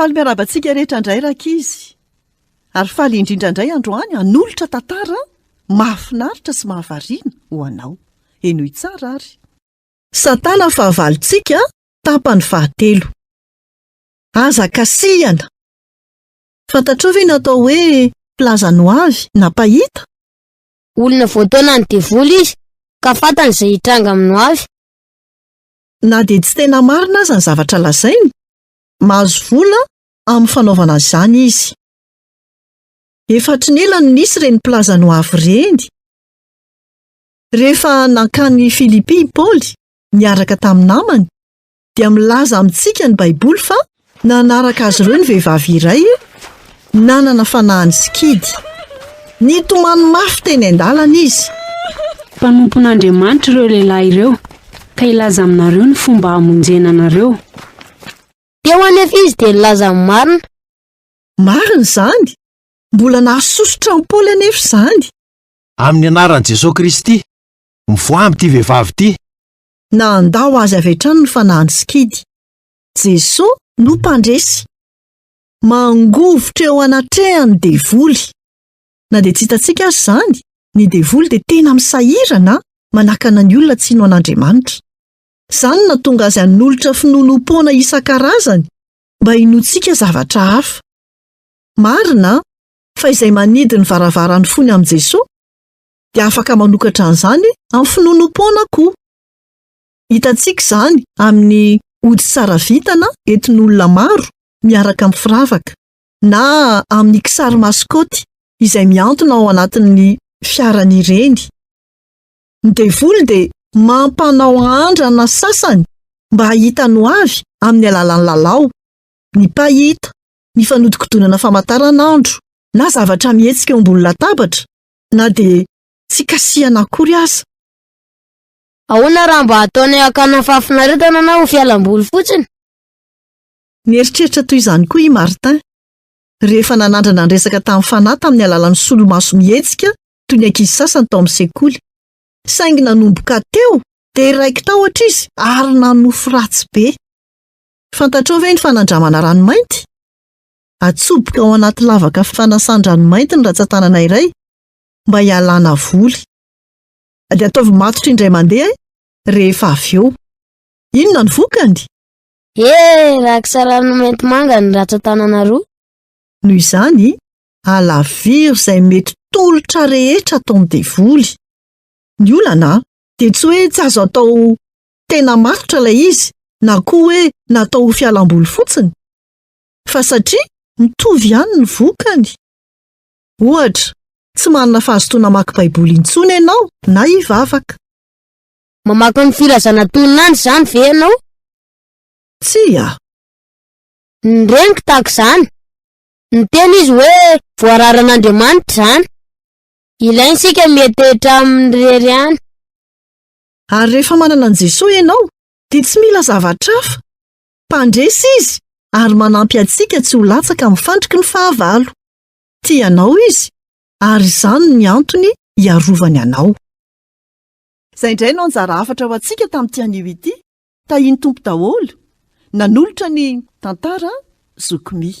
Faly miarahaba antsika rehetra indray rankizy. Ary faly indrindra indray androany hanolotra tantara mahafinaritra sy mahavariana ho anao. Henoy tsara ary. Satana fahavalontsika, tapany fahatelo. Aza kasihana! Fantatrao ve ny atao hoe mpilaza ny hoavy na mpahita? Olona voataonan'ny devoly izy, ka fantany izay hitranga amin'ny hoavy. Na dia tsy tena marina aza ny zavatra lazainy, mahazo vola amin'ny fanaovana izany izy. Efa hatry ny ela no nisy ireny mpilaza ny hoavy ireny. Rehefa nankany Filipy i Paoly niaraka tamin'ny namany, dia milaza amintsika ny Baiboly fa nanaraka azy ireo ny vehivavy iray nanana fanahin'ny sikidy. Nitomany mafy teny an-dalana izy. Mpanompon'Andriamanitra ireo lehilahy ireo, ka hilaza aminareo ny fomba hamonjena anareo. Teo anefa izy dia nilaza ny marina. Marina izany! Mbola nahasosotra an'i Paoly anefa izany. Amin'ny anaran'i Jesoa Kristy, mivoaha amin'ity vehivavy ity! Nandao azy avy hatrany ny fanahin'ny sikidy. Jesoa no mpandresy. Mangovitra eo anatrehany ny devoly. Na dia tsy hitantsika aza izany, ny devoly dia tena misahirana manakana ny olona tsy hino an'Andriamanitra. Izany no nahatonga azy hanolotra finoanoam-poana isan-karazany mba hinoantsika zavatra hafa. Marina fa izay manidy ny varavaran'ny fony amin'i Jesoa dia afaka manokatra an'izany amin'ny finoanoam-poana koa. Hitantsika izany amin'ny ody tsara vintana entin'olona maro miaraka amin'ny firavaka, na amin'ny kisary maskoty izay mihantona ao anatin'ny fiarany ireny. Ny devoly dia mampanao andrana sasany mba hahita ny hoavy amin'ny alalan'ny lalao, ny mpahita, ny fanodikodonana famantaranandro, na zavatra mihetsika eo ambony latabatra, na dia tsy kasihana akory aza. Ahoana raha mba ataonay hakana fahafinaretana na ho fialamboly fotsiny? Nieritreritra toy izany koa i Martin, rehefa nanandrana niresaka tamin'ny fanahy tamin'ny alalan'ny solomaso mihetsika toy ny ankizy sasany tao amin'ny sekoly. Saingy nanomboka teo dia raiki-tahotra izy ary nanofy ratsy be. Fantatrao ve ny fanandramana ranomainty? Atsoboka ao anaty lavaka fanasan-dranomainty ny ratsan-tanana iray mba hialana voly. Dia ataovy matotra indray mandeha rehefa avy eo. Inona no vokany? He, rakitra ranomainty manga ny ratsan-tanana roa. Noho izany, alaviro izay mety tolotra rehetra ataon'ny devoly. Ny olana dia tsy hoe tsy azo atao tena matotra ilay izy na koa hoe natao ho fialamboly fotsiny, fa satria mitovy ihany ny vokany. Ohatra, tsy manana fahazotoana hamaky Baiboly intsony ianao na hivavaka. Mamaky ny filazana tononandro izany ve ianao? Tsia. Ny reniko tahaka izany. Niteny izy hoe voararan'Andriamanitra izany. Ilaina isika mietehitra aminy irery ihany. Ary rehefa manana an'i Jesoa ianao dia tsy mila zavatra hafa. Mpandresy Izy ary manampy antsika tsy ho latsaka amin'ny fandriky ny fahavalo. Tia anao Izy ary izany ny antony hiarovany anao. Izay indray no anjara hafatra ho antsika tamin'ity anio ity. Tahian'ny Tompo daholo. Nanolotra ny tantara Zoky Mi.